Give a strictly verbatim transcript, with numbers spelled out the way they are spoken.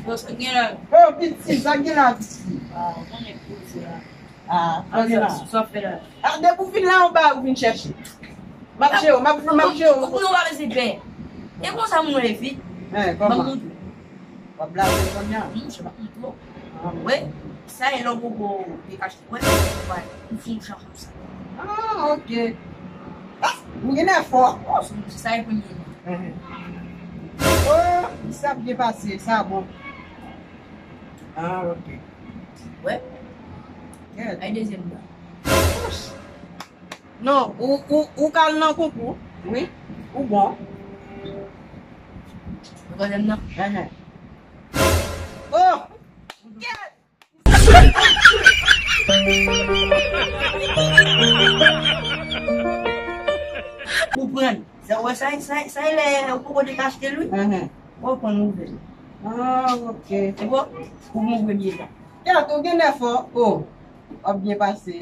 Yo, sa gen la. Oh, piti, sa gen la, piti. Ah, ou konnen koze la. Ah, sa gen la. Sa, sa fè la. Ah, depi w fin la, ou ba, ou vin chèche. M ap jere w, m ap, m ap jere w. Ou, ou, ou pa bezwen pè. E konsa moun yo ye fi. Hein, kòman? M ap montre w. W ap blaze kounye a? Non, se pa konplo. Ah. Wi, sa e lè w poko dekache. Wè, wè, ou fè yon jan konsa. Ah, ok. Ah, ou gen nèf fò. Oh, se, se sa e premye. Mhm. Oh, sa byen pase, sa bon. Ah, ok. Wè. Kèt. Ay, dezyèm nan. Non, ou, ou, ou kal nan konkou. Wi, ou bon. Ou twazyèm nan. Ehe. Oh! Kèt! Ou pran. Sa, wè, sa, sa, sa, lè ou poko dekache l, wi. Ehe. Ou pran nouvèl. Ah, ok. Se bon? Ou bon premye la. Kèt, ou gen nèf fò. Oh, w ap byen pase.